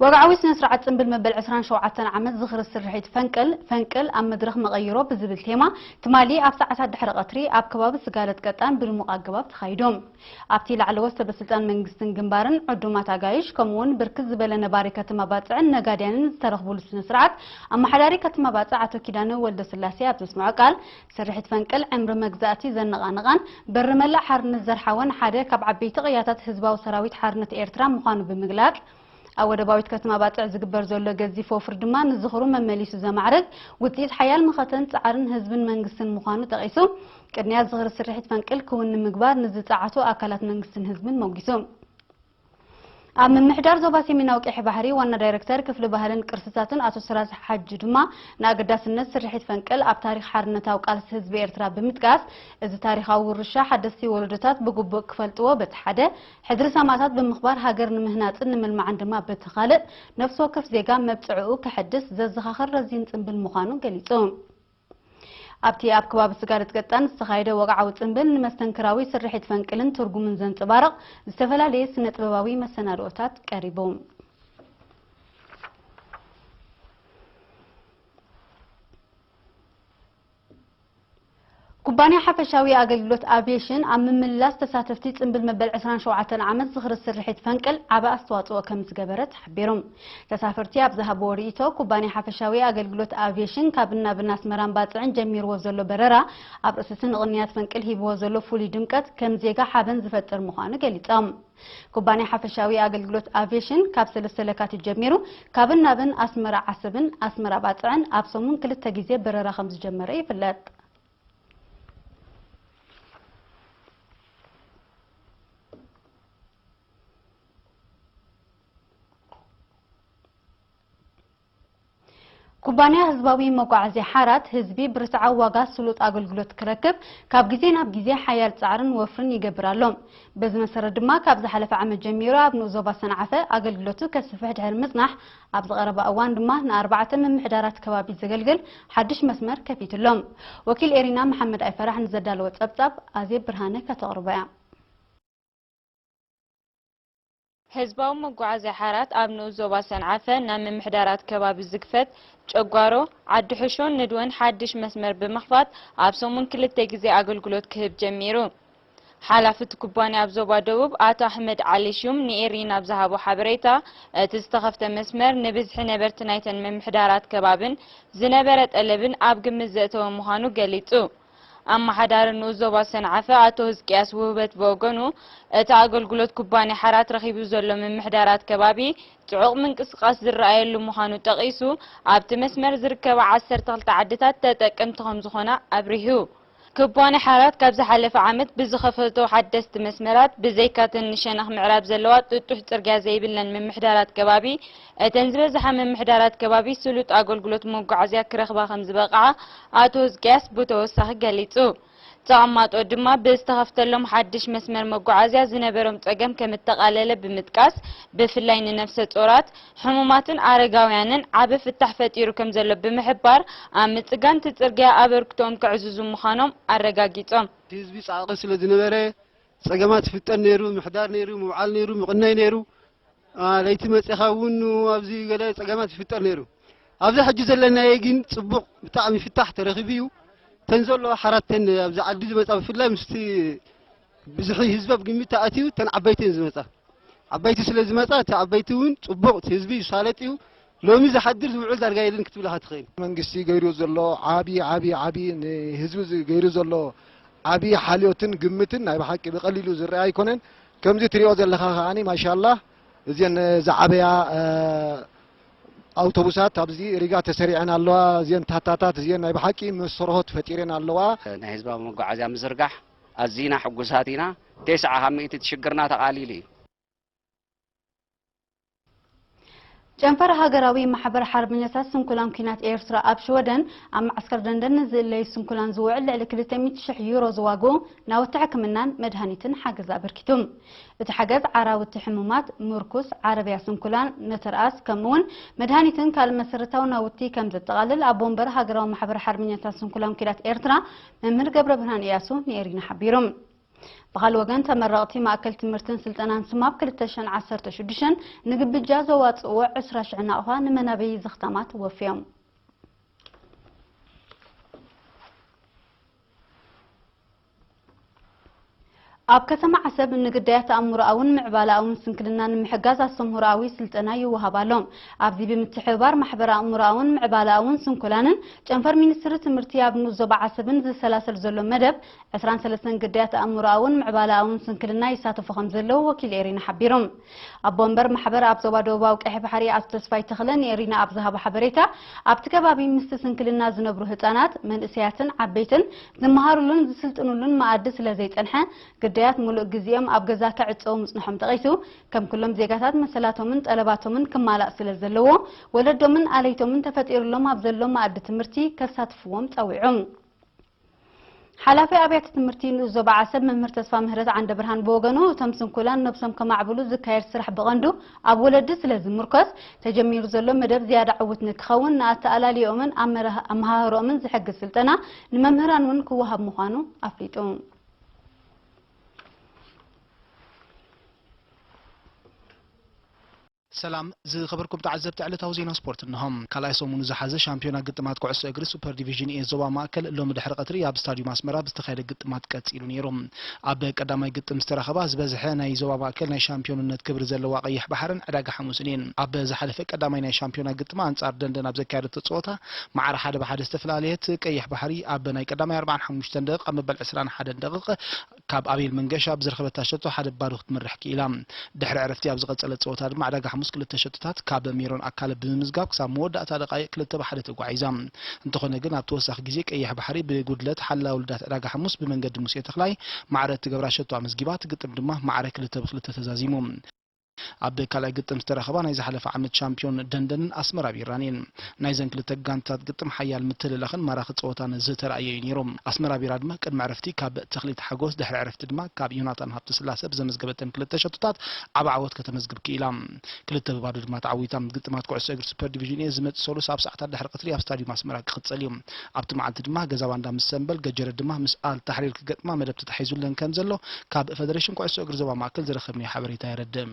ወግዓዊ ስነ ስርዓት ጽምብል መበል ዕስራን ሸውዓተን ዓመት ዝኽሪ ስርሒት ፈንቅል፣ ፈንቅል ኣብ መድረኽ መቐይሮ ብዝብል ቴማ ትማሊ ኣብ ሰዓታት ድሕሪ ቀትሪ ኣብ ከባቢ ስጋለት ቀጣን ብድሙቕ ኣገባብ ተኻይዱ። ኣብቲ ላዕለዎት ሰበስልጣን መንግስትን ግንባርን፣ ዕዱማት ኣጋይሽ፣ ከምኡ'ውን ብርክት ዝበለ ነባሪ ከተማ ባጽዕን ነጋድያንን ዝተረኽቡሉ ስነ ስርዓት፣ ኣመሓዳሪ ከተማ ባጽዕ ኣቶ ኪዳነ ወልደስላሴ ኣብ ዘስምዖ ቃል፣ ስርሒት ፈንቅል ዕምሪ መግዛእቲ ዘነቓነቓን በሪ መላእ ሓርነት ዘርሓወን ሓደ ካብ ዓበይቲ ቅያታት ህዝባዊ ሰራዊት ሓርነት ኤርትራ ምዃኑ ብምግላጽ፣ ኣብ ወደባዊት ከተማ ባጽዕ ዝግበር ዘሎ ገዚፍ ወፍሪ ድማ ንዝኽሩ መመሊሱ ዘማዕርግ ውጽኢት ሓያል መኸተን ጻዕርን ህዝብን መንግስትን ምዃኑ ጠቒሱ፣ ቅድሚያ ዝኽሪ ስርሒት ፈንቅል ክውን ንምግባር ንዝጸዓቱ ኣካላት መንግስትን ህዝብን ሞጊሱ። ኣብ ምምሕዳር ዞባ ሰሜናዊ ቀይሕ ባሕሪ ዋና ዳይረክተር ክፍሊ ባህልን ቅርስታትን ኣቶ ስራጅ ሓጂ ድማ፣ ንኣገዳስነት ስርሒት ፈንቅል ኣብ ታሪኽ ሓርነታዊ ቃልሲ ህዝቢ ኤርትራ ብምጥቃስ፣ እዚ ታሪኻዊ ውርሻ ሓደስቲ ወለዶታት ብግቡእ ክፈልጥዎ በቲ ሓደ፣ ሕድሪ ሰማእታት ብምኽባር ሃገር ንምህናጽን ንምልማዕን ድማ በቲ ካልእ፣ ነፍሲ ወከፍ ዜጋ መብጽዕኡ ከሐድስ ዘዘኻኽር ረዚን ጽምብል ምዃኑ ገሊጹ። ኣብቲ ኣብ ከባቢ ስጋለት ቀጣን ዝተኻየደ ወግዓዊ ጽምብል ንመስተንክራዊ ስርሒት ፈንቅልን ትርጉምን ዘንጸባርቕ ዝተፈላለየ ስነ ጥበባዊ መሰናድኦታት ቀሪቡ። ኩባንያ ሓፈሻዊ ኣገልግሎት ኣቪዬሽን ኣብ ምምልላስ ተሳተፍቲ ጽምብል መበል ዕስራን ሸውዓተን ዓመት ዝኽሪ ስርሒት ፈንቅል ዓቢ ኣስተዋጽኦ ከም ዝገበረ ተሓቢሩ። ተሳፈርቲ ኣብ ዝሃብዎ ርእይቶ፣ ኩባንያ ሓፈሻዊ ኣገልግሎት ኣቪዬሽን ካብን ናብን ኣስመራን ባጽዕን ጀሚርዎ ዘሎ በረራ ኣብ ርእሲ ስነ ቅንያት ፈንቅል ሂብዎ ዘሎ ፍሉይ ድምቀት ከም ዜጋ ሓበን ዝፈጥር ምዃኑ ገሊጾም። ኩባንያ ሓፈሻዊ ኣገልግሎት ኣቪዬሽን ካብ ሰለስተ ለካቲት ጀሚሩ ካብን ናብን ኣስመራ ዓሰብን ኣስመራ ባጽዕን ኣብ ሰሙን ክልተ ግዜ በረራ ከም ዝጀመረ ይፍለጥ። ኩባንያ ህዝባዊ መጓዓዝያ ሓራት፣ ህዝቢ ብርትዓዊ ዋጋ ስሉጥ ኣገልግሎት ክረክብ ካብ ግዜ ናብ ግዜ ሓያል ጻዕርን ወፍርን ይገብር ኣሎ። በዚ መሰረት ድማ፣ ካብ ዝሓለፈ ዓመት ጀሚሩ ኣብ ንኡስ ዞባ ሰንዓፈ ኣገልግሎቱ ከስፍሕ ድሕሪ ምጽናሕ፣ ኣብ ዝቐረበ እዋን ድማ ንኣርባዕተ ምምሕዳራት ከባቢ ዘገልግል ሓድሽ መስመር ከፊቱ ኣሎ። ወኪል ኤሪና መሓመድ ኣይፈራሕ ንዘዳለወ ጸብጻብ ኣዜብ ብርሃነ ከተቕርቦ እያ። ህዝባዊ መጓዓዝያ ሓራት ኣብ ንኡስ ዞባ ሰንዓፈ ናብ ምምሕዳራት ከባቢ ዝግፈት ጨጓሮ፣ ዓዲ ሕሾን ንድወን ሓድሽ መስመር ብምኽፋት ኣብ ሰሙን ክልተ ግዜ ኣገልግሎት ክህብ ጀሚሩ። ሓላፊ እቲ ኩባንያ ኣብ ዞባ ደቡብ ኣቶ ኣሕመድ ዓሊ ሹም ንኤሪና ኣብ ዝሃቦ ሓበሬታ፣ እቲ ዝተኸፍተ መስመር ንብዝሒ ነበርቲ ናይተን ምምሕዳራት ከባብን ዝነበረ ጠለብን ኣብ ግምት ዘእተወ ምዃኑ ገሊጹ። ኣመሓዳሪ ንኡስ ዞባ ሰንዓፈ ኣቶ ህዝቅያስ ውህበት ብወገኑ፣ እቲ ኣገልግሎት ኩባንያ ሓራት ረኺቡ ዘሎ ምምሕዳራት ከባቢ ጽዑቕ ምንቅስቓስ ዝረኣየሉ ምዃኑ ጠቒሱ፣ ኣብቲ መስመር ዝርከባ ዓሰርተ ክልተ ዓድታት ተጠቀምቲ ከም ዝኾና ኣብሪሁ። ኩባንያ ሓራት ካብ ዝሓለፈ ዓመት ብዝኸፈቶ ሓደስቲ መስመራት፣ ብዘይካተን ንሸነኽ ምዕራብ ዘለዋ ጥጡሕ ጽርግያ ዘይብለን ምምሕዳራት ከባቢ፣ እተን ዝበዝሓ ምምሕዳራት ከባቢ ስሉጥ ኣገልግሎት መጓዓዝያ ክረኽባ ከም ዝበቕዓ ኣቶ ህዝቅያስ ብተወሳኺ ገሊጹ። ተቐማጦ ድማ ብዝተኸፍተሎም ሓድሽ መስመር መጓዓዝያ ዝነበሮም ጸገም ከም እተቓለለ ብምጥቃስ፣ ብፍላይ ንነፍሰ ጾራት፣ ሕሙማትን ኣረጋውያንን ዓቢ ፍታሕ ፈጢሩ ከም ዘሎ ብምሕባር፣ ኣብ ምጽጋን እቲ ጽርግያ ኣበርክቶኦም ከዕዝዙ ምዃኖም ኣረጋጊጾም። ህዝቢ ጻዕቒ ስለ ዝነበረ፣ ጸገማት ይፍጠር ነይሩ፣ ምሕዳር ነይሩ፣ ምውዓል ነይሩ፣ ምቕናይ ነይሩ። አ፣ ለይቲ መጺኻ እውን ኣብዚ ገለ ጸገማት ይፍጠር ነይሩ። ኣብዚ ሕጂ ዘለናዮ ግን ጽቡቕ፣ ብጣዕሚ ፍታሕ ተረኺቡ እዩ። ተን ዘለዋ ሓራት ተን ኣብዚ ዓዲ ዝመጻ፣ ብፍላይ ምስቲ ብዝሒ ህዝቢ ኣብ ግምት ተኣትዩ፣ ተን ዓበይቲ እየን ዝመጻ። ዓበይቲ ስለ ዝመጻ፣ እቲ ዓበይቲ እውን ጽቡቕ፣ እቲ ህዝቢ ይሳለጥ እዩ። ሎሚ ዝሓድር ዝውዕል ዳርጋ የለን ክትብለኻ ትኽእል። መንግስቲ ገይሩ ዘሎ ዓቢ፣ ዓቢ፣ ዓቢ፣ ንህዝቢ ዝ-፣ ገይሩ ዘሎ ዓቢ ሓልዮትን ግምትን ናይ ብሓቂ ብቐሊሉ ዝረኣ ኣይኮነን። ከምዚ ትሪኦ ዘለኻ ከኣኒ ማሻላህ እዘን ዝዓበያ፣ እ፣ ኣውቶቡሳት ኣብዚ ሪጋ ተሰሪዐን ኣለዋ። እዘን ታታታት እዘን ናይ ብሓቂ መስተርሆት ፈጢረን ኣለዋ። ናይ ህዝባዊ መጓዓዝያ ምዝርጋሕ ኣዚና ሕጉሳት ኢና። ተስዓ ካብ ሚእቲ እቲ ሽግርና ተቓሊሉ እዩ። ጨንፈር ሃገራዊ ማሕበር ሓርበኛታት ስንኩላን ኲናት ኤርትራ ኣብ ሽወደን ኣብ መዓስከር ደንደን ንዝእለዩ ስንኩላን ዝውዕል ልዕሊ ክልተ ሚእቲ ሽሕ ዩሮ ዝዋግኡ ናውቲ ሕክምናን መድሃኒትን ሓገዝ ኣበርኪቱ። እቲ ሓገዝ ዓራውቲ ሕሙማት፣ ምርኩስ፣ ዓረብያ ስንኩላን፣ ነተርኣስ፣ ከምኡ'ውን መድሃኒትን ካልእ መሰረታዊ ናውቲ ከም ዘጠቓልል ኣቦ ወንበር ሃገራዊ ማሕበር ሓርበኛታት ስንኩላን ኲናት ኤርትራ መምህር ገብረብርሃን እያሱ ንኤሪና ሓቢሩ። ብኻልእ ወገን፣ ተመረቕቲ ማእከል ትምህርትን ስልጠናን ስማብ ክልተ ሽሕን ዓሰርተ ሽዱሽተን ንግብጃ ዘዋፅእዎ ዕስራ ሽሕ ናቕፋ ንመናበዪ ዘኽታማት ወፍዮም። ኣብ ከተማ ዓሰብ ንግዳያት ኣእምሮኣውን ምዕባለኣውን ስንክልና ንምሕጋዝ ኣስተምህሮኣዊ ስልጠና ይወሃብ ኣሎ። ኣብዚ ብምትሕብባር ማሕበር ኣእምሮኣውን ምዕባለኣውን ስንኩላንን ጨንፈር ሚኒስትሪ ትምህርቲ ኣብ ንኡስ ዞባ ዓሰብን ዝሰላሰል ዘሎ መደብ ዕስራን ሰለስተን ግዳያት ኣእምሮኣውን ምዕባለኣውን ስንክልና ይሳተፉ ከም ዘለዉ ወኪል ኤሪና ሓቢሮም። ኣቦ ወንበር ማሕበር ኣብ ዞባ ደቡባዊ ቀይሕ ባሕሪ ኣቶ ተስፋይ ተኽለ ንኤሪና ኣብ ዝሃቦ ሓበሬታ፣ ኣብቲ ከባቢ ምስቲ ስንክልና ዝነብሩ ህጻናት፣ መንእሰያትን ዓበይትን ዝመሃሩሉን ዝስልጥኑሉን መኣዲ ስለ ዘይጸንሐ፣ ግዳያት ሙሉእ ግዜኦም ኣብ ገዛ ክዕጸዉ ምጽንሖም ጠቒሱ፣ ከም ኩሎም ዜጋታት መሰላቶምን ጠለባቶምን ክማላእ ስለ ዘለዎ፣ ወለዶምን ኣለይቶምን ተፈጢሩሎም ኣብ ዘሎ መኣዲ ትምህርቲ ከሳትፍዎም ጸዊዑ። ሓላፊ ኣብያተ ትምህርቲ ንኡስ ዞባ ዓሰብ መምህር ተስፋ ምህረት ዓንደ ብርሃን ብወገኑ፣ እቶም ስንኩላን ነብሶም ከማዕብሉ ዝካየድ ስራሕ ብቐንዱ ኣብ ወለዲ ስለ ዝምርኮስ፣ ተጀሚሩ ዘሎ መደብ ዝያዳ ዕዉት ንክኸውን ንኣተኣላልዮኦምን ኣመራህ-፣ ኣመሃህሮኦምን ዝሕግዝ ስልጠና ንመምህራን እውን ክወሃብ ምዃኑ ኣፍሊጡ። ሰላም ዝኸበርኩም ተዓዘብቲ ዕለታዊ ዜና ስፖርት እንሆ። ካልኣይ ሰሙኑ ዝሓዘ ሻምፒዮና ግጥማት ኩዕሶ እግሪ ሱፐር ዲቪዥን ኤ ዞባ ማእከል ሎሚ ድሕሪ ቀትሪ ኣብ ስታዲዩም ኣስመራ ብዝተኻየደ ግጥማት ቀጺሉ ነይሩ። ኣብ ቀዳማይ ግጥም ዝተረኸባ ዝበዝሐ ናይ ዞባ ማእከል ናይ ሻምፒዮንነት ክብሪ ዘለዋ ቀይሕ ባሕርን ዕዳጋ ሓሙስን እየን። ኣብ ዝሓለፈ ቀዳማይ ናይ ሻምፒዮና ግጥማ ኣንጻር ደንደን ኣብ ዘካየደቶ ጸወታ ማዕረ ሓደ ብሓደ ዝተፈላለየት ቀይሕ ባሕሪ ኣብ ናይ ቀዳማይ ኣርባዓን ሓሙሽተን ደቂቕ ኣብ መበል ዕስራን ሓደን ደቂቕ ካብ ኣቤል መንገሻ ብዝረኸበታ ሸቶ ሓደ ባዶ ክትምራሕ ክኢላ። ድሕሪ ዕረፍቲ ኣብ ዝቐጸለ ጸወታ ድማ ዕዳጋ ሓሙስ ክልተ ሸቶታት ካብ ሜሮን ኣካለ ብምምዝጋብ ክሳብ መወዳእታ ደቃይቕ ክልተ ብሓደ ተጓዒዛ። እንተኾነ ግን ኣብ ተወሳኺ ግዜ ቀይሕ ባሕሪ ብጉድለት ሓላዊ ልዳት ዕዳጋ ሓሙስ ብመንገዲ ሙሴ ተኽላይ ማዕረ እትገብራ ሸቶ ኣመዝጊባ፣ እቲ ግጥም ድማ ማዕረ ክልተ ብክልተ ተዛዚሙ። ኣብ ካልኣይ ግጥም ዝተረኸባ ናይ ዝሓለፈ ዓመት ሻምፒዮን ደንደንን ኣስመራ ቢራን እየን። ናይዘን ክልተ ጋንታት ግጥም ሓያል ምትልላኽን ማራኺ ጸወታን ዝተራእየ እዩ ነይሩ። ኣስመራ ቢራ ድማ ቅድሚ ዕረፍቲ ካብ ተኽሊት ሓጎስ፣ ድሕሪ ዕረፍቲ ድማ ካብ ዮናታን ሃብተስላሰ ብዘመዝገበተን ክልተ ሸቶታት ዓቢ ዓወት ከተመዝግብ ክኢላ። ክልተ ብባዶ ድማ ተዓዊታ። ግጥማት ኩዕሶ እግሪ ሱፐር ዲቪዥን ኤ ዝመጽእ ሰሉስ ኣብ ሰዓታት ድሕሪ ቀትሪ ኣብ ስታዲዩም ኣስመራ ክቕጸል እዩ። ኣብቲ መዓልቲ ድማ ገዛ ባንዳ ምስ ሰምበል፣ ገጀረ ድማ ምስ ኣል ታሕሪር ክገጥማ መደብ ተታሒዙለን ከም ዘሎ ካብ ፈደሬሽን ኩዕሶ እግሪ ዞባ ማእከል ዝረኸብናዮ ሓበሬታ የረድእ።